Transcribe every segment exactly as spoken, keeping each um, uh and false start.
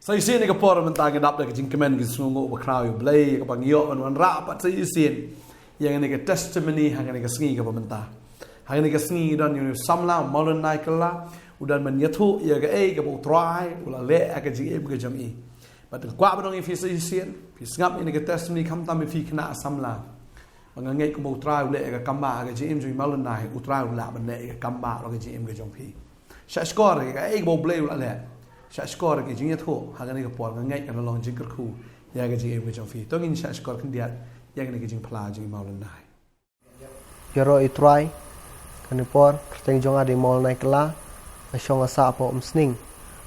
Sa shisien ïa ka por mynta ngi dap da ka jingkmen ka jingsngewnguh bakhraw ïa U Blei ïa kaba ngi ïoh ban wanrah pat sa shisien ïa kane ka testimony ha kane ka sngi kaba mynta. Ha kane ka sngi ngi don ïa u samla Mawlynnai Kylla u don ban ïathuh ïa kaei kaba U Trai u la leh ha ka jingim ka jong i. Bad nga kwah ban ong ïa phi sa shisien, phi sngap ïa kane ka testimony khamtam ïa phi khynnah samla. Ba nga ngeit kumba U Trai u leh ïa ka kambah ha ka jingim jong i Mawlynnai, U Trai u lah ban leh ïa ka kambah ha ka jingim ka jong phi. Shah shkor ïa kaei kaba U Blei u la leh. Shah shkor ïa ka jingïathuh ha kane ka por, nga ngeit kan long jingkyrkhu ïa ka jingim ka jong phi. To ngin shah shkor khyndiat ïa kane ka jingphla jong i Mawlynnai. Ïaroh ïa U Trai, kane por kyrteng jong nga dei Mawlynnai Kylla, nga shong nga sah hapoh Umsning.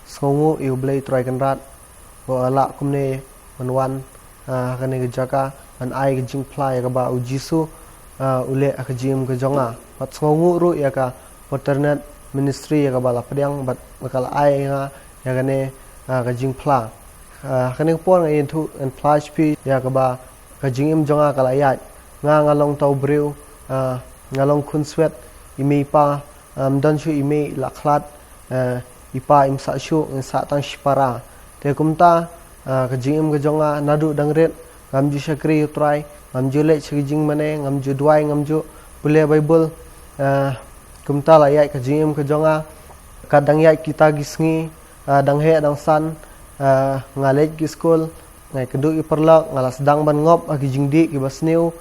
Sngewnguh ïa U Blei Trai Kynrad ba u la lah kumne ban wan, ah, ha kane ka jaka ban ai ka jingphla ïa kaba U Jisu, ah, u leh ha ka jingim ka jong nga. Bad sngewnguh ruh ïa ka Fortinet Ministry ïa kaba la pdiang bad ba ka la ai ïa nga ïa kane, ah, ka jingphla. Ah, ha kane ka por nga ïathuh ngan phla sha phi ïa kaba ka jingim jong nga ka la ïaid. Nga nga long uta u briew, ah, nga long khun swet, i mei i pa, ah, ym don shuh, i mei i la khlad, ah, i pa im sah shuh, ngi sah tang shipara. Te kumta, ah, ka jingim ka jong nga naduh dang rit, ngam ju shakri ïa U Trai, ngam ju leit sha ka jingmane, ngam ju duwai, ngam ju pule Baibl. Ah, kumta la ïaid ka jingim ka jong nga. Kat dang ïaid kita ki sngi, ah, dang heh dang san, ah, nga leit ki skul, nga ïakynduh ïa ki paralok, nga la sdang ban ngop ha ki jingdih kiba sniew.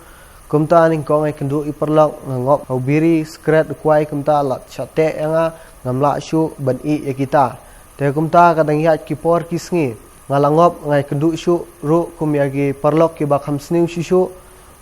Kumta nyngkong nga ïakynduh ïa ki paralok, nga ngop ha u biri, sikret, u kwai, kumta la shah teh ïa nga, ngam lah shuh ban ïeh ïa kita. Te kumta kat dang ïaid ki por ki sngi, nga la ngop, nga ïakynduh shuh ruh kum ïa ki paralok kiba kham sniew shuh shuh.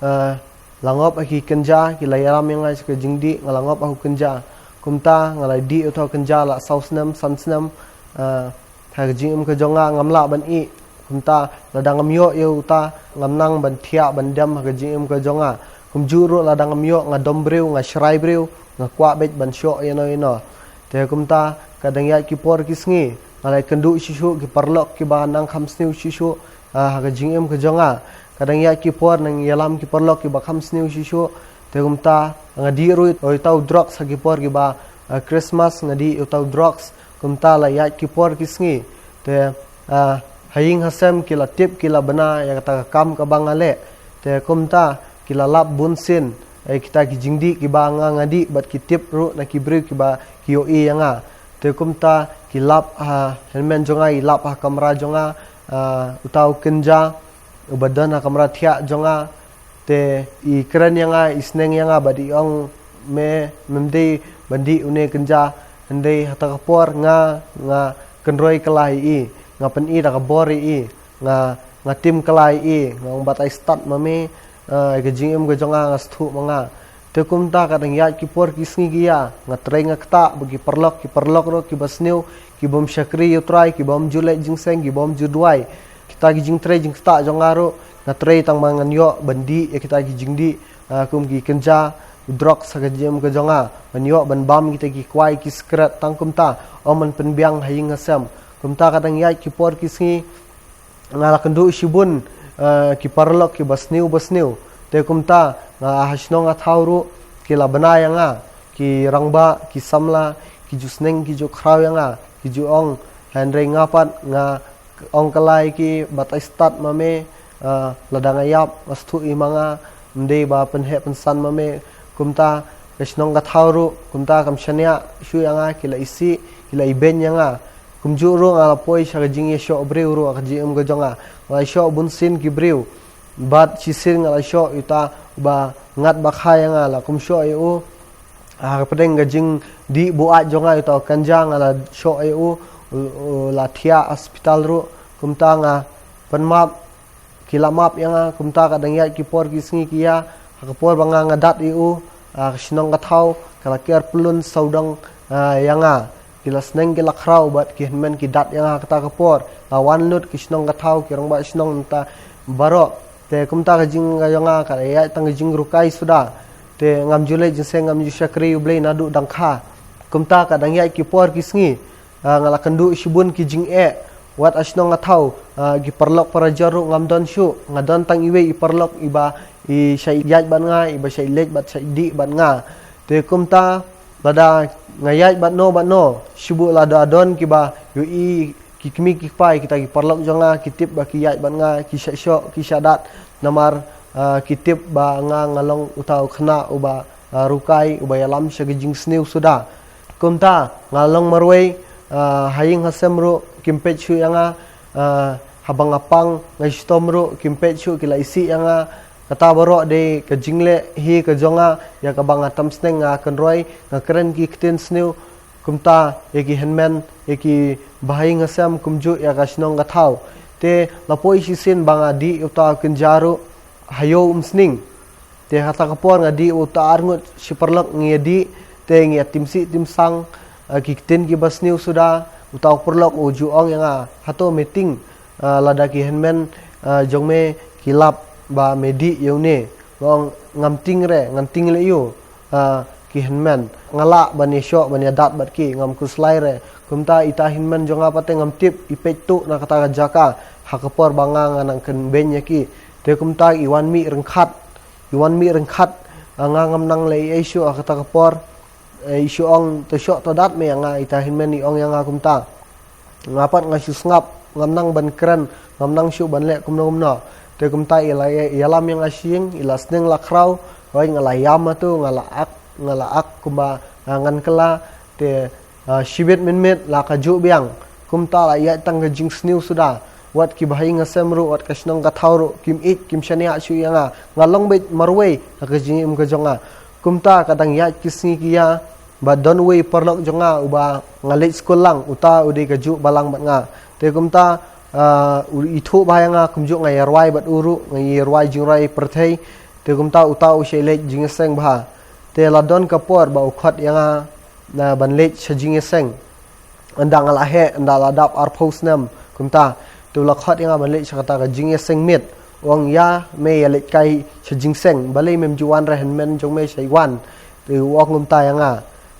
Ah, la ngop ha ki kynja, ki la ïalam ïa nga sha ka jingdih, nga la ngop ha u kynja. Kumta nga la dih uta u kynja la saw snem, san snem. Ah, ha ka jingim ka jong nga ngam lah ban ïeh. Kumta lada ngam ïoh ïa uta, ngam nang ban thiah ban dem ha ka jingim ka jong nga. Kumjuh ruh lada ngam ïoh, nga dom briew, nga shrai briew, nga kwah beit ban shoh ïano ïano. Te kumta kat dang ïaid ki por ki sngi, nga la ïakynduh shuh shuh ki paralok kiba nang kham sniew shuh shuh, ah, ha ka jingim ka jong nga. Kat dang ïaid ki por, nang ïalam ki paralok kiba kham sniew shuh shuh. Te kumta nga dih ruh ïa uta u drugs ha ki por kiba, ah, Christmas, nga dih ïa uta u drugs. Kumta la ïaid ki por ki sngi. Te, ah, ha ïing ha sem ki la tip, ki la bna ïa kata ka kam kaba nga leh. Te kumta ki la lap bun sien ïa kita ki jingdih kiba nga nga dih bad ki tip ruh na ki briew kiba ki ïohi ïa nga. Te kumta ki lap ha hynmen jong nga, i lap ha kamra jong nga, ah, uta u kynja uba don ha kamra thiah jong nga. Te i kren ïa nga, i sneng ïa nga bad i ong, me, mem dei ban dih une u kynja, hynrei ha kata ka por nga, nga kynroi kylla ïa i, nga pyni da ka bor ïa i, nga, nga tim kylla ïa i, nga ong, batai stad ma me, ah, ïa ka jingim ka jong nga, nga sngewthuh ma nga. Te kumta kat dang ïaid ki por ki sngi ki ïa, nga trei nga ktah bad ki paralok, ki paralok ruh kiba sniew, ki bym shakri ïa U Trai, ki bym ju leit jingïaseng, ki bym ju duwai. Kita ki jingtrei jingktah jong nga ruh, nga trei tang ba ngan ïoh ban dih ïa kita ki jingdih, ah, kum ki kynja, drugs ha ka jingim ka jong nga. Ban ïoh ban bam kita ki kwai ki sikret, tang kumta, ym ban pynbiang ha ïing ha sem. Kumta kat dang ïaid ki por ki sngi, nga la kynduh shibun, eh, ki paralok kiba sniew ba sniew. Te kumta, nga ha shnong ha thaw ruh, ki la bna ïa nga, ki rangbah, ki samla, ki ju sneng, ki ju khraw ïa nga, ki ju ong, hynrei nga pat, nga ong kylla ïa ki, batai stad ma me, eh, lada nga ïap, nga sngewthuh ïa ma nga, ym dei ba pynheh pynsan ma me, kumta, ka shnong ka thaw ruh, kumta kam shaniah shuh ïa nga, ki la isih, ki la ibeiñ ïa nga. Kumjuh ruh nga la poi sha ka jingïashoh briew ruh ha ka jingim ka jong nga. Nga la shoh bun sien ki briew. Bad shisien nga la shoh ïa uta uba ngat ba kha ïa nga, la kum shoh ïa u. Ha ka pdeng ka jingdih buaid jong nga, ïa uta u kynja nga la shoh ïa u, u, u la thiah hospital ruh. Kumta nga pynmap, ki la map ïa nga, kumta kat dang ïaid ki por ki sngi ki ïa, ha ka por ba nga nga dat ïa u, ah, ka shnong ka thaw, ka la ker pyllun sawdong, ah, ïa nga. Ki la sneng ki la khraw bad ki hynmen ki dat ïa nga ha kata ka por. La wan lut ki shnong ka thaw, ki rangbah shnong mynta baroh. Te kumta ka jingïong nga ka la ïaid tang ka jingrukai suda. Te ngam ju leit jingïaseng, ngam ju shakri U Blei naduh dang kha. Kumta kat dang ïaid ki por ki sngi. Ah, nga la kynduh shibun ki jingeh. Wat ha shnong ha thaw, ah, ki paralok parajor ruh ngam don shuh. Nga don tang iwei i paralok iba i shait ïaid bad nga, iba shait leit bad shait dih bad nga. Te kumta lada nga ïaid bad no bad no, shibun lada don kiba ïohi ki kmie ki kpa, kita ki paralok jong nga, ki tip ba ki ïaid bad nga, ki shah shoh, ki shah dat, namar, ah, ki tip ba nga nga long uta u khynnah uba, ah, rukai, uba ïalam sha ka jingsniew suda. Kumta, nga long marwei, ah, ha ïing ha sem ruh, kim peit shuh ïa nga, ah, haba nga pang, nga shitom ruh, kim peit shuh, ki la isih ïa nga, kata baroh dei ka jingleh hi ka jong nga, ïa kaba nga tam sneng nga kynroi, nga kren ki ktien sniew, kumta, ïa ki hynmen, ïa ki bahaïing hasem kumjuh ïa ka shnong ka thaw. Te la poi shisien ba nga dih uta u kynja ruh, ha ïew umsning. Te hata ka por nga dih uta arngut shi paralok ngi ïa dih, te ngi ïa tim sih tim sang, eh, ki ktien kiba sniew suda, uta u paralok u ju ong ïa nga, hato me tieng, eh, lada ki hynmen, eh, jong me ki lap ba me dih ïa une. Nga ong ngam tieng re, ngam tieng leh ïa u, ah, ki hynmen. Nga lah ban ïa shoh, ban ïa dat bad ki, ngam khuslai re. Kumta ita hynmen jong nga pat te ngam tip, i peit tuh na kata ka jaka, ha ka por ba nga nga nang kynbeiñ ïa ki. Te kumta i wan mih ryngkat, i wan mih ryngkat, ah, nga ngam nang leh ei ei shuh ha kata ka por, eh, i shu ong to shoh to dat me ïa nga, ita hynmen i ong ïa nga kumta. Nga pat nga shu sngap, ngam nang ban kren, ngam nang shuh ban leh kumno kumno. Te kumta i la ïa, ïalam ïa nga sha ïing, i la sneng la khraw, hooid nga la ïam hato, nga la ak, nga la ak kumba, ah, ngan kylla, te, ah, shibit mynmiet la kajuh biang. Kumta la ïaid tang ka jingsniew suda, wat ki bahaïing hasem ruh, wat ka shnong ka thaw ruh, kim ïeit, kim shaniah shuh ïa nga. Nga long beit marwei, ha ka jingim ka jong nga. Kumta ka dang ïaid ki sngi ki ïa, ba don uwei u paralok jong nga uba nga leit skul lang, uta u dei kajuh balang bad nga. Te kumta, ah, u ithuh bha ïa nga kumjuh nga ïa rwai bad u ruh, nga ïa rwai jingrwai pyrthei. Te kumta uta u shait leit jingïaseng bha. Te la don ka por ba u khot ïa nga, na ban leit sha jingïaseng. Ynda nga la heh, ynda la dap arphew snem, kumta. Te u la khot ïa nga ban leit sha kata ka jingïaseng miet. U ong ïa me ïa leit kai sha jingseng, balei mem ju wan re, hynmen jong me shait wan. Te u ong kumta ïa nga.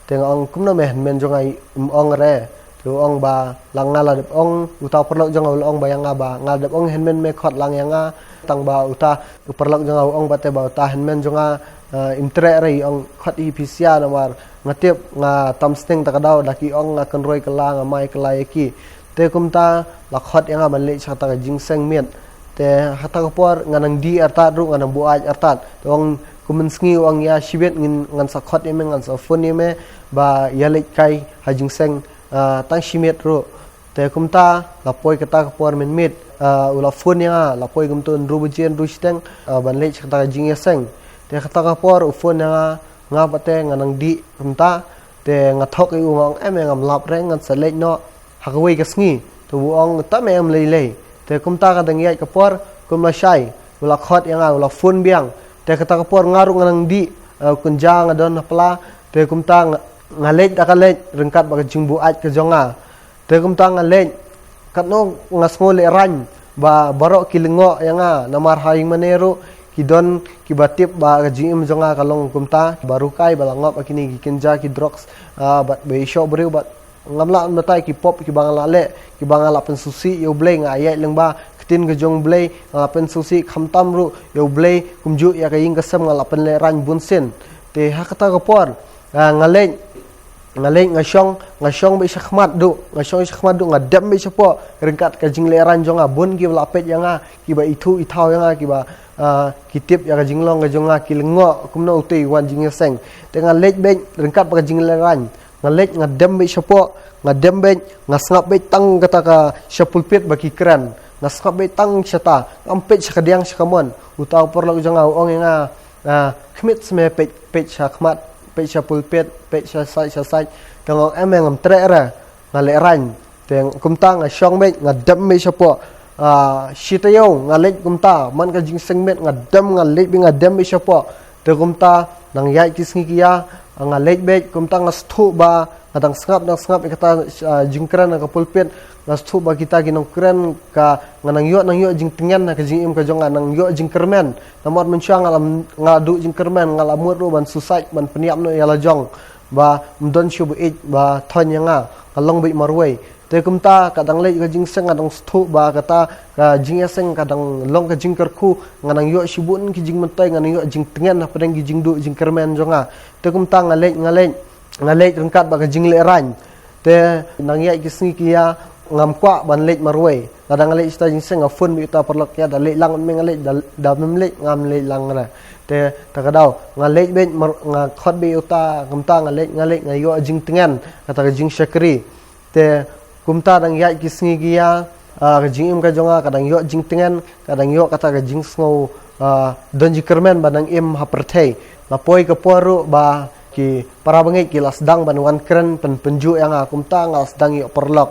Te nga ong kumno me hynmen jong nga, im ong re. Te u ong ba la nga la dep ong, uta u paralok jong nga u la ong ba ïa nga ba nga la dep ong hynmen me khot lang ïa nga. Tang ba uta u paralok jong nga u ong ba te ba uta hynmen jong nga, eh, im treh re, i ong khot hi phi sia namar nga tip nga tam sneng ta ka daw, da ki ong nga kynroi kylla, nga mai kylla ïa ki. Te kumta la khot ïa nga ban leit sha kata ka jingseng miet. Te hata ka por nga nang dih artat ruh, nga nang buaid artat. Te ong kumne sngi u ong ïa shibit ngin, ngan sa khot ïa me, ngan sa phone ïa me ba ïa leit kai ha jingseng, ah, tang shi miet ruh. Te kumta la poi kata ka por mynmiet, ah, u la phone ïa nga, la poi kumto hynriew baje hynriew shiteng, ah, ban leit sha kata ka jingïaseng. Te kata ka por u phone ïa nga, nga pat te nga nang dih kumta. Te nga thok ïa u, nga ong em, eh, ngam lap re, ngan sa leit noh ha kawei ka sngi. Te u ong tam em lei lei. Te kumta ka dang ïaid ka por, kum la shai, u la khot ïa nga, u la phone biang. Te kata ka por nga ruh nga nang dih, eh, kynja nga don ha pla. Te kumta nga, nga leit da ka leit ryngkat bad ka jingbuaid ka jong nga. Te kumta nga leit, katno nga sngew lehraiñ ba baroh ki lyngngoh ïa nga, namar ha ïing mane ruh ki don kiba tip ba ka jingim jong nga ka long kumta, ba rukai, ba la ngop ha kine ki kynja, ki drugs, ah, bad ba ïashoh briew, bad ngam lah ban batai ki pop kiba nga la leh, kiba nga la pynsngewsih ïa U Blei, nga ïaid lyngba ka ktien ka jong U Blei, nga la pynsngewsih khamtam ruh ïa U Blei, kumjuh ïa ka ïing ka sem nga la pynlehraiñ bunsien. Te ha kata ka por, ah, nga leit, nga leit nga shong, nga shong beit sha khmat duh, nga shong sha khmat duh, nga dem beit shapoh, ryngkat ka jinglehraiñ jong nga, bun kiba la peit ïa nga, kiba ithuh ithaw ïa nga, kiba, ah, ki tip ïa ka jinglong ka jong nga, ki lyngngoh kumno utei u wan jingïaseng. Te nga leit beit ryngkat bad ka jinglehraiñ, nga leit nga dem beit shapoh, nga dem beit, nga sngap beit tang kata ka sha pulpit ba ki kren, nga sngap beit tang shata, ngam peit sha kadiang sha kamon. Uta u paralok jong nga u ong ïa nga, ah, khmih seh me, peit, peit sha khmat, peit sha pulpit, peit sha side, sha side. Te nga ong em, eh, ngam treh re, nga lehraiñ. Te kumta nga shong beit, nga dem beit shapoh. Ah, shi taïew nga leit kumta, man ka jingseng miet nga dem, nga leit beit, nga dem beit shapoh. Te kumta nang ïaid ki sngi ki ïa, nga leit beit, kumta nga sngewthuh ba nga dang sngap, dang sngap ïa kata, ah, jingkren ha ka pulpit, nga sngewthuh ba kita ki nongkren ka, nga nang ïoh, nang ïoh jingtngen ha ka jingim ka jong nga, nang ïoh jingkyrmen. Namar mynshuwa nga la, nga la duh jingkyrmen, nga la mut ruh ban suicide, ban pynïap noh ïa la jong, ba ym don shuh ba ïeit ba thoiñ ïa nga, nga long beit marwei. Te kumta ka dang leit ka jingseng, nga dang sngewthuh ba kata ka jingïaseng ka dang long ka jingkyrkhu, nga nang ïoh shibun ki jingmyntoi, nga nang ïoh jingtngen hapdeng ki jingduh jingkyrmen jong nga. Te kumta nga leit, nga leit, nga leit ryngkat bad ka jinglehraiñ. Te nang ïaid ki sngi ki ïa, ngam kwah ban leit marwei. Lada nga leit shata jingseng nga phone beit uta paralok, ïa da leit lang me, nga leit, da, da mem leit ngam leit lang re. Te ta ka daw nga leit beit mar-, nga khot beit uta, kumta nga leit, nga leit, nga ïoh jingtngen kata ka jingshakri. Te kumta dang ïaid ki sngi ki ïa, ah, ka jingim ka jong nga ka dang ïoh jingtngen, ka dang ïoh kata ka jingsngew, ah, don jingkyrmen ba dang im ha pyrthei. La poi ka por ruh ba ki para bangeit ki la sdang ban wan kren pyn-, pynjuh ïa nga, kumta nga la sdang ïoh paralok.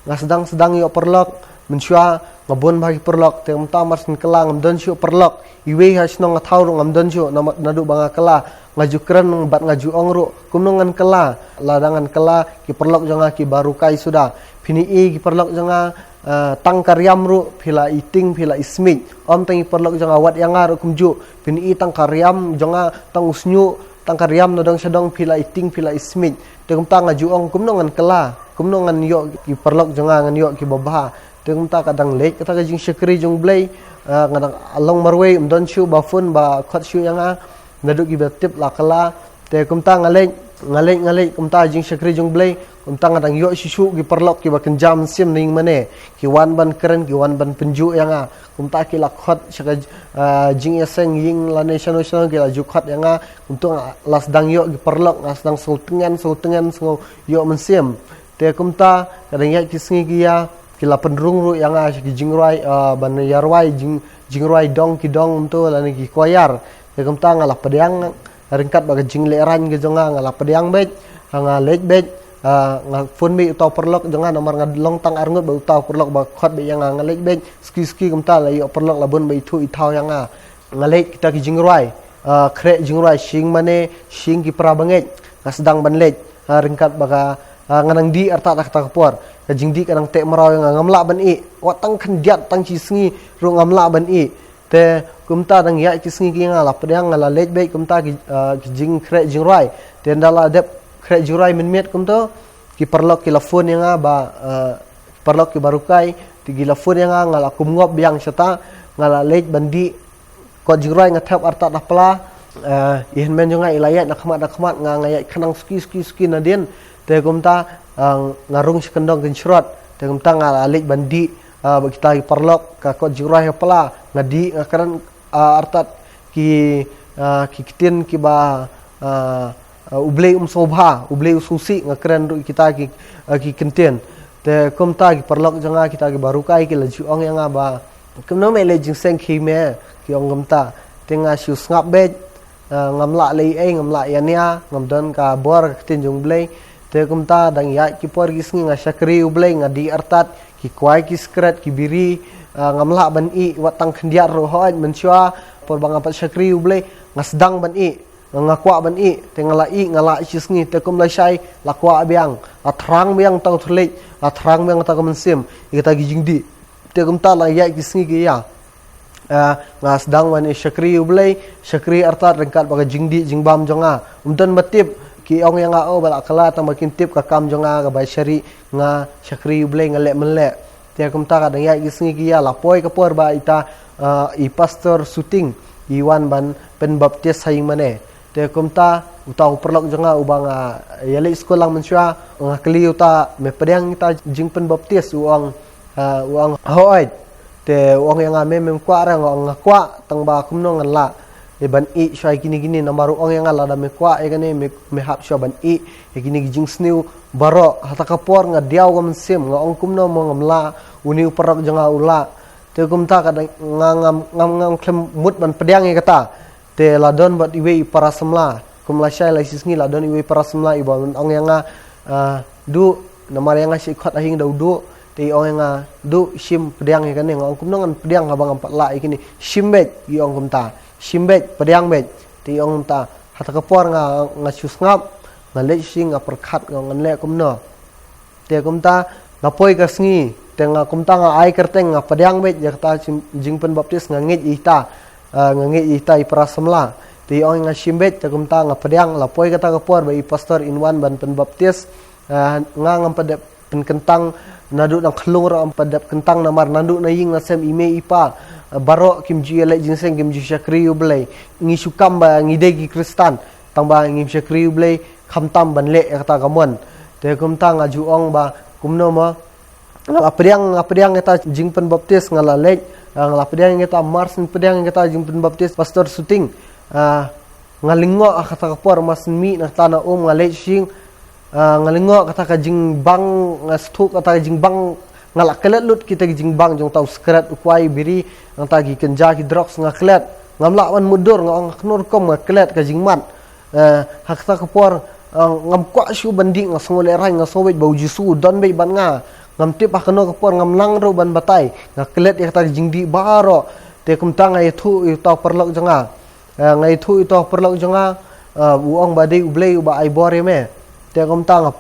Nga sdang, sdang ïoh paralok, mynshuwa nga bun bha ki paralok, te kumta mar syn kylla ngam don shuh paralok. Iwei ha shnong nga thaw ruh ngam don shuh, na, naduh ba nga kylla, nga ju kren bad nga ju ong ruh, kumno ngan kylla, lada ngan kylla ki paralok jong nga ki baroh kai suda. Phin ïohi ki paralok jong nga, eh, tang ka riam ruh phi la i ting, phi la i smit. Ym tang ki paralok jong nga, wat ïa nga ruh kumjuh, phin ïohi tang ka riam jong nga, tang u shñiuh, tang ka riam na dong sha dong phi la i ting, phi la i smit. Te kumta nga ju ong kumno ngan kylla, kumno ngan ïoh ki paralok jong nga, ngan ïoh ki babha. Te kumta ka dang leit kata ka jingshakri jong U Blei, ah, nga dang long marwei, ym don shuh ba phone ba khot shuh ïa nga. Naduh kiba tip la kylla. Te kumta nga leit, nga leit, nga leit, kumta jingshakri jong U Blei, kumta nga dang ïoh shuh shuh ki paralok kiba kynja mynsiem na ïing mane, ki wan ban kren, ki wan ban pynjuh ïa nga. Kumta ki la khot sha ka, ah, jingïaseng ïing lane shano shano ki la ju khot ïa nga. Kumta nga la sdang ïoh ki paralok, nga sdang sngewtngen, sngewtngen, sngew ïoh mynsiem. Te kumta ka dang ïaid ki sngi ki ïa, ki la pynrung ruh ïa nga sha ki jingrwai, ah, ban ïarwai jing, jingrwai dong ki dong kumta lane ki choir. Te kumta nga la pdiang, ryngkat bad ka jinglehrain ka jong nga, nga la pdiang beit, nga leit beit, ah, nga phone beit uta u paralok jong nga, namar nga long tang arngut bad uta u paralok ba khot beit ïa nga, nga leit beit, suki suki kumta la ïoh paralok la bun ba ithuh ithaw ïa nga. Nga leit kita ki jingrwai, ah, khreh jingrwai sha ïing mane, sha ïing ki para bangeit, nga sdang ban leit, ah, ryngkat bad ka, ah, nga nang dih artat ha kata ka por. Ka jingdih ka dang teh mraw ïa nga, ngam lah ban ïeh. Wat tang khyndiat tang shi sngi ruh ngam lah ban ïeh. Te kumta dang ïaid ki sngi ki nga la pdiang, nga la leit beit kumta ki, ah, ki jingkhreh jingrwai. Te ynda la dep khreh jingrwai mynmiet kumta, ki paralok ki la phone ïa nga ba, ah, paralok ki baroh kai, te ki la phone ïa nga, nga la kum ngop biang shata, nga la leit ban dih kot jingrwai, nga thep artat ha pla, eh, i hynmen jong nga i la ïaid na khmat na khmat, nga, nga ïaid khnang suki suki suki nadien. Te kumta, eh, nga rung sha kyndong kynshrot. Te kumta nga la leit ban dih, eh, bad kita ki paralok ka kot jingrwai ha pla, nga dih, nga kren, eh, artat ki, eh, ki ktien kiba, eh, eh, U Blei um sngewbha, U Blei u sngewsih, nga kren ruh kita ki, eh, ki ktien. Te kumta ki paralok jong nga, kita ki baroh kai ki la ju ong ïa nga ba, kumno me leit jingseng khie me, ki ong kumta. Te nga shu sngap beit, eh, ngam lah leh ei, ngam lah ïania, ngam don ka bor ka ktien jong U Blei. Te kumta dang ïaid ki por ki sngi nga shakri U Blei, nga dih artat, ki kwai ki sikret ki biri, eh, ngam lah ban ïeh, wat tang khyndiat ruh hooid, mynshuwa por ba nga pat shakri U Blei, nga sdang ban ïeh. Nga kwah ban ïeh, te nga la ïeh, nga la ïeh shi sngi, te kum lashai, la kwah biang, la thrang biang uta u thylliej, la thrang biang uta ka mynsiem, ïa kita ki jingdih. Te kumta la ïaid ki sngi ki ïa. Ah, nga sdang ban ïeh shakri U Blei, shakri artat ryngkat bad ka jingdih jingbam jong nga. Ym don ba tip, ki ong ïa nga, oh, ba la kylla, tang ba kim tip ka kam jong nga kaba shari, nga shakri U Blei, nga leh mynleh. Te kumta ka dang ïaid ki sngi ki ïa, la poi ka por ba ita, ah, i pastor Suting i wan ban pynbaptis ha ïing mane. Te kumta uta u paralok jong nga uba nga ïaleit skul lang mynshuwa, nga kylli uta, me pdiang ïa kita jingpynbaptis? U ong, ah, u ong hooid. Te u ong ïa nga, me mem kwah re? Nga ong nga kwah, tang ba kumno ngan lah ban ïeh shuwa ïa kine kine, namar u ong ïa nga lada me kwah ïa kane me, me hap shuwa ban ïeh ïa kine ki jingsniew baroh. Ha kata ka por nga diaw ka mynsiem, nga ong kumno mo ngam lah, une u paralok jong nga u lah. Te kumta ka dang nga ngam, ngam, ngam khlem mut ban pdiang ïa kata. Te la don bad iwei i para samla, kum lashai lashisngi la don iwei i para samla iba ong ïa nga, ah, duh, namar ïa nga shu khot ha ïing da u duh. Te i ong ïa nga, duh, shim pdiang ïa kane. Nga ong kumno ngan pdiang haba ngam pat lah ïa kine? Shim beit, i ong kumta. Shim beit, pdiang beit. Te i ong kumta. Ha kata ka por nga, nga shu sngap, nga leit sha ïing, nga pyrkhat, nga ong ngan leh kumno. Te kumta la poi ka sngi, te nga kumta nga ai kyrteng, nga pdiang beit ïa kata jing, jingpynbaptis, nga ngeit ïa ita, ah, nga ngeit ïa ita i para samla. Te i ong ïa nga shim beit, te kumta nga pdiang. La poi kata ka por ba i pastor in wan ban pynbaptis, ah, nga ngam pat dep pynkyntang, naduh nang khyllung ruh ngam pat dep kyntang, namar naduh na ïing na sem i mei i pa, ah, baroh kim ju ïaleit jingïaseng, kim ju shakri U Blei. Ngi shu kam ba ngi dei ki Khristan, tang ba ngim shakri U Blei, khamtam ban leh ïa kata ka mon. Te kumta nga ju ong ba kumno mo, nga la pdiang, nga pdiang ïa kata jingpynbaptis, nga la leit, ah, nga la pdiang ïa kata, mar shen pdiang ïa kata jingpynbaptis Pastor Suting, ah, nga lyngngoh ha kata ka por mar shen mih na kata na um, nga leit sha ïing, ah, nga lyngngoh kata ka jingbang, nga sngewthuh kata ka jingbang, nga la klet lut kita ki jingbang jong uta u sikret, u kwai, biri, nangta ki kynja, ki drugs, nga klet. Ngam lah ban mutdur, nga ong kumno rukom, nga klet ka jingmut. Eh, ha kata ka por, eh, ngam kwah shuh ban dih, nga sngew lehraiñ, nga sngew beit ba U Jisu u don beit bad nga. Ngam tip ha kano ka por, ngam nang ruh ban batai. Nga klet ïa kata ka jingdih baroh. Te kumta nga ïathuh ïa uta u paralok jong nga. Eh, nga ïathuh ïa uta u paralok jong nga, eh, u ong ba dei U Blei uba ai bor ïa me. Te kumta nga,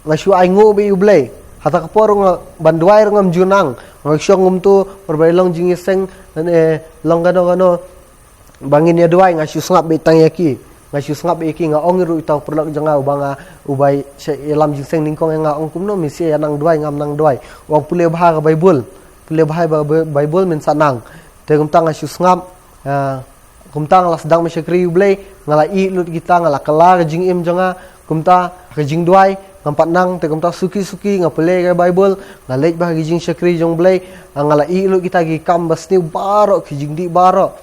nga shu ainguh beit ïa U Blei. Ha kata ka por nga, ban duwai ruh ngam ju nang. Nga shong kumto, pyrba long jingïaseng, lane long kano kano. Ba ngin ïa duwai, nga shu sngap beit tang ïa ki. Nga shu sngap ïa ki, nga ong ruh ïa uta u paralok jong nga, uba nga, uba shu ïalam jingïaseng nyngkong ïa nga, ong kumno me shu ïa nang duwai, ngam nang duwai. U ong pule bha ka Baibl. Pule bha ka Ba-, Baibl men sa nang. Te kumta nga shu sngap, ah, kumta nga la sdang ban shakri U Blei, nga la ïeh lut kita, nga la kylla ka jingim jong nga, kumta ka jingduwai, ngam pat nang, te kumta suki suki, nga pule ka Baibl, nga leit bha ha ka jingshakri jong U Blei, ah, nga la ïeh lut kita ki kam basniew baroh, ki jingdih baroh.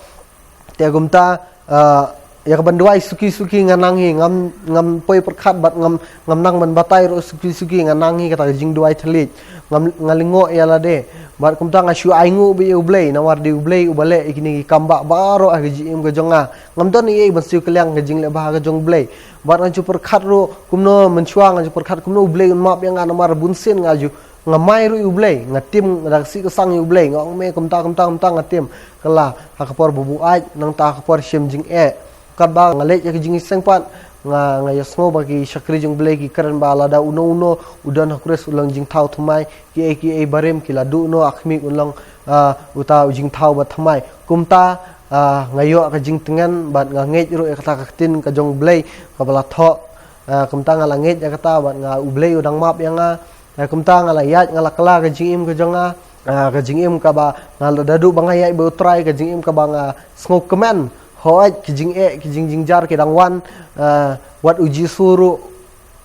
Te kumta, ah, ïa ka ban duwai suki suki nga nang hi, ngam, ngam poi pyrkhat bad ngam, ngam nang ban batai ruh suki suki nga nang hi kata ka jingduwai thylliej. Ngam, nga lyngngoh ïa lade. Bad kumta nga shu ainguh beit ïa U Blei, namar dei U Blei uba leh ïa kine ki kam ba baroh ha ka jingim ka jong nga. Ngam don ei ei ban siew kylliang ka jingleh bha ka jong U Blei. Bad nga ju pyrkhat ruh kumno mynshuwa, nga ju pyrkhat kumno U Blei un map ïa nga, namar bunsien nga ju, nga mai ruh ïa U Blei, nga tim da ka sih ka sang ïa U Blei, nga ong me kumta kumta kumta, nga tim. Kylla, ha ka por ba buaid, nangta ha ka por shim jingeh. Katba nga leit ïa ka jingïaseng pat, nga, nga ïohsngew ba ki shakri jong U Blei ki kren ba lada uno uno u don ha U Khrist u long jingthaw thymmai, kiei kiei barim ki la duh noh ha khmih, un long, ah, uta u jingthaw ba thymmai. Kumta, ah, nga ïoh ka jingtngen bad nga ngeit ruh ïa kata ka ktien ka jong U Blei kaba la thoh. Ah, kumta nga la ngeit ïa kata bad nga, U Blei u dang map ïa nga. Ah, kumta nga la ïaid, nga la kylla ka jingim ka jong nga. Ah, ka jingim kaba nga la, naduh ba nga ïaid bad U Trai, ka jingim kaba nga sngewkmen. Hooid, ki jingeh, ki jing, jingjynjar ki dang wan. Ah, wat U Jisu ruh,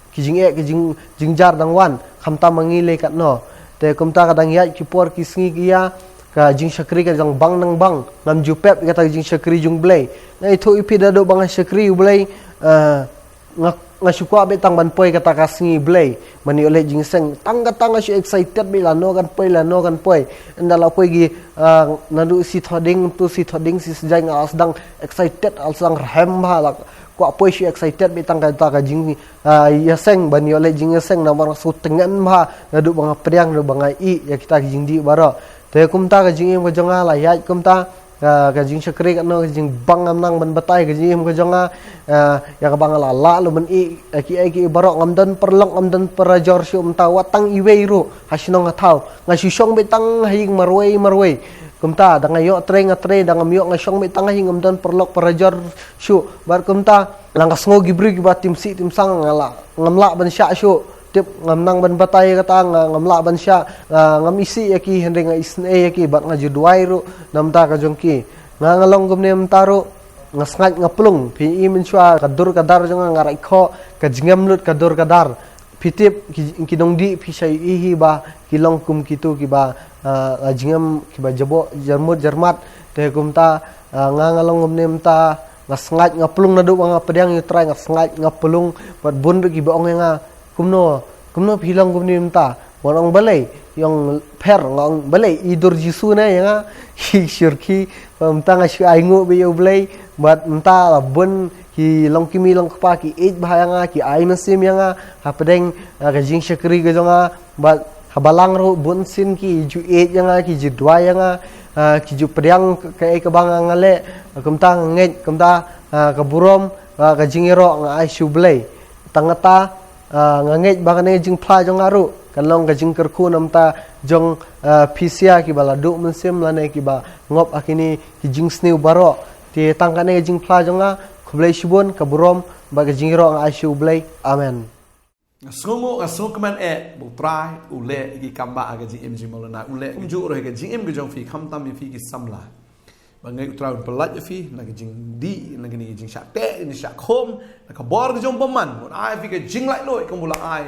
ki jingeh, ki jing, jingjynjar dang wan. Khamtam ma ngi lei katno. Te kumta ka dang ïaid ki por ki sngi ki ïa, ka jingshakri ka dang bang nang bang. Ngam ju pep ïa kata ka jingshakri jong U Blei. Nga ïathuh ïa phi, naduh ba nga shakri U Blei, ah, nga, nga shu kwah beit tang ban poi kata ka sngi Blei ban ïoh leit jingïaseng. Tang kata nga shu excited beit, lano kan poi, lano kan poi. Ynda la poi ki, ah, naduh shi thohdieng, tu shi thohdieng, shi sijaiñ, nga la sdang excited, la sdang rhem bha, la kwah poi, shu excited beit tang kata ka jing, ah, ïaseng, ban ïoh leit jingïaseng, namar nga sngewtngen bha naduh ba nga pdiang, naduh ba nga ïeh ïa kita ki jingdih baroh. Te kumta ka jingim ka jong nga la ïaid kumta. Ah, ka jingshakri katno, ka jingbang, ngam nang ban batai ka jingim ka jong nga. Ah, ïa kaba nga la lah lum ban ïeh, ah, kiei kiei baroh, ngam don paralok, ngam don parajor shuh mynta, wat tang iwei ruh ha shnong ha thaw. Nga shu shong beit tang ha ïing marwei marwei. Kumta da nga ïoh trei nga trei, da ngam ïoh nga shong beit tang ha ïing, ngam don paralok parajor shuh. Bad kumta la nga sngew ki briew kiba tim sih tim sang, nga la, ngam lah ban shah shuh. Tip, ngam nang ban batai kata, nga, ngam lah ban shah, nga, ngam isih ïa ki, hynrei nga isynei ïa ki bad nga ju duwai ruh namar ka jong ki. Nga, nga long kumne mynta ruh, nga sngaid nga plung, phi i mynshuwa ka dur ka dar jong nga, nga raikhoh, ka jngem lut ka dur ka dar. Phi tip, ki, ki nongdih phi shah ïohi hi ba ki long kum kitu kiba, ah, ah, jngem kiba jaboh, jarmut jarmat. Te kumta, ah, nga, nga long kumne mynta, nga sngaid nga plung naduh ba nga pdiang ïa U Trai, nga sngaid nga plung, bad bun ruh kiba ong ïa nga, kumno, kumno phi long kumne mynta? Wan ong balei, ïong pher, nga ong balei, i dur Jisu ne ïa nga. Ki shyrkhei, mynta nga shu ainguh beit ïa U Blei, bad mynta la bun ki longkmie longkpa ki ïeit bha ïa nga, ki ai mynsiem ïa nga hapdeng, ah, ka jingshakri ka jong nga, bad ha balang ruh bun sien ki ju ïeit ïa nga, ki ju duwai ïa nga, ah, ki ju pdiang kaei kaba nga, nga leh. Kumta nga ngeit, kumta, ah, ka burom, ah, ka jingïaroh nga ai sha U Blei. Tang kata, ah, nga ngeit ba kane ka jingphla jong nga ruh kan long ka jingkyrkhu namar jong, ah, phi sha kiba la duh mynsiem lane kiba ngop ha kine ki jingsniew baroh. Te tang kane ka jingphla jong nga, khublei shibun, ka burom bad ka jingïaroh nga ai sha U Blei. Amen. Nga sngewnguh, nga sngewkmen eh ba U Trai u leh ïa ki kam ba ha ka jingim jong i Maulana, u leh kumjuh ruh ha ka jingim ka jong phi, khamtam ïa phi ki samla. Ba nga ngeit U Trai un pyllait ïa phi na ka jingdih, na kane ka jingshah teh, jingshah khum, na ka bor ka jong u bymman, un ai ïa phi ka jinglaitluid kumba u la ai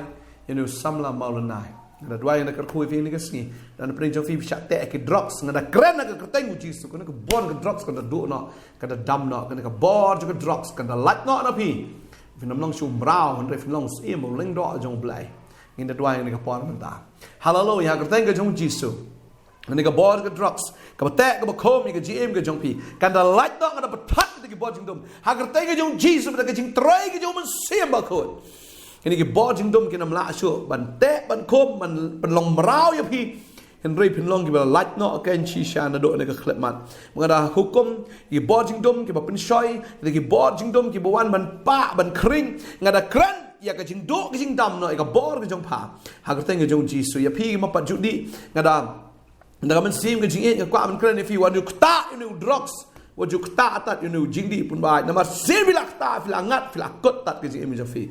ïa une u samla Maulana. Nga da duwai, nga da kyrkhu ïa phi ha kane ka sngi. Da na pdeng jong phi phi shah teh ki drugs, nga da kren ha ka kyrteng u Jisu, kane ka bor ka drugs kan da duh noh, kan da dam noh, kane ka bor jong ka drugs kan da lait noh na phi. Phin ym long shuh u mraw, hynrei phin long u syiem u lyngdoh jong U Blei. Ngi da duwai ha kane ka por mynta. Haleluya, ha ka kyrteng ka jong u Jisu. Kane ka bor ka drugs, kaba teh kaba khum ïa ka jingim ka jong phi, kan da lait noh, nga da pynthut ïa kita ki bor jingdum ha ka kyrteng ka jong u Jisu, bad ka jingtrei ka jong U Mynsiem Bakhuid. Kine ki bor jingdum kin ym lah shuh ban teh, ban khum, ban pynlong mraw ïa phi. Hynrei phin long kiba lait noh kein shisha naduh kane ka khyllipmat. Nga da hukum ïa ki bor jingdum kiba pynshoi, ïa ki bor jingdum kiba wan ban pah, ban khring. Nga da kren ïa ka jingduh ka jingdam noh ïa ka bor ka jong pha ha ka kyrteng ka jong u Jisu. Ïa phi kiba pat ju dih, nga da, nga da ka mynsiem ka jingïeit, nga kwah ban kren ïa phi, wat ju ktah ïa une u drugs, wat ju ktah tad ïa une u jingdih pynban. Namar shisien phi la ktah, phi la ngat, phi la kut tad ka jingim jong phi.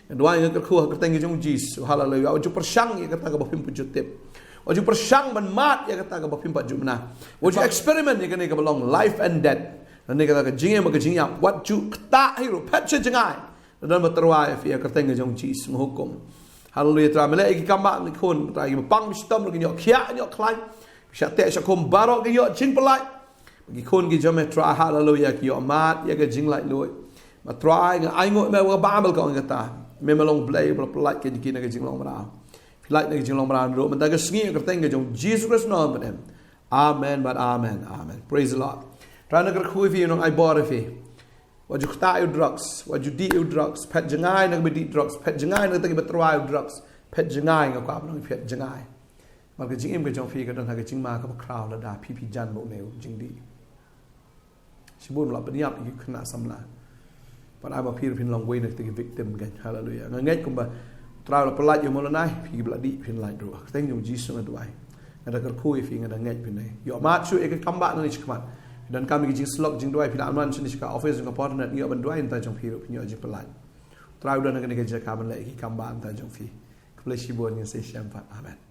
Nga duwai, nga kyrkhu ha ka kyrteng ka jong u Jisu. Haleluya. Wat ju pyrshang ïa kata kaba phim pat ju tip. Wat ju pyrshang ban mad ïa kata kaba phim pat ju mad. Wat ju experiment ïa kane kaba long life and death. Kane kata ka jingim ka jingïap, wat ju ktah hi ruh, phet sha jngai. Nga don ba tyrwa ïa phi ha ka kyrteng ka jong u Jisu, nga hukum. Haleluya. Trai, me leh ïa ki kam ba ngi khun, Trai, kiba pang shitom ruh kin ïoh khiah, ïoh khlaiñ. Shah teh shah khum baroh kin ïoh jingpyllait. Ki khun ki jong me, Trai, haleluya, ki ïoh mad ïa ka jinglaitluid. Bad Trai, nga ainguh ïa me, nga bam ïa ka ong kata. Me, me long Blei ba la pyllait ïa ki na ka jinglong mraw. Phi lait na ka jinglong mraw ruh mynta ka sngi ha ka kyrteng ka jong u Jisu Khrist, u nongpynim. Amen bad amen. Amen. Praise the Lord. Trai, nga kyrkhu ïa phi, nong ai bor ïa phi. Wat ju ktah ïa u drugs, wat ju dih ïa u drugs. Phet jngai na kiba dih drugs, phet jngai na kita kiba tyrwa ïa u drugs. Phet jngai, nga kwah ban ong phet jngai. Namar ka jingim ka jong phi ka don ha ka jingma kaba khraw lada phi phi jan bad une u jingdih. Shibun la pynïap ïa ki khynnah samla. Pat ai ba phi ruh phin long uwei na kita ki victim kein. Haleluya. Nga ngeit kumba Trai la pyllait ïa u Maulana, phi kiba la dih phin lait ruh. Ha ka kyrteng jong u Jisu nga duwai. Nga da kyrkhu ïa phi, nga da ngeit phin ïoh mad shuh ïa ka kam ba nangne shakhmat. Phi donkam ïa ka jingsyllok jingduwai, phi la wan shane sha ka office jong ka Porter Net, ngi ïoh ban duwai na ka bynta jong phi ruh, phin ïoh jingpyllait. Trai u don ha kane ka jaka ban leh ïa ki kam ba na ka bynta jong phi. Khublei shibun, ngin sa ïashem pat. Amen.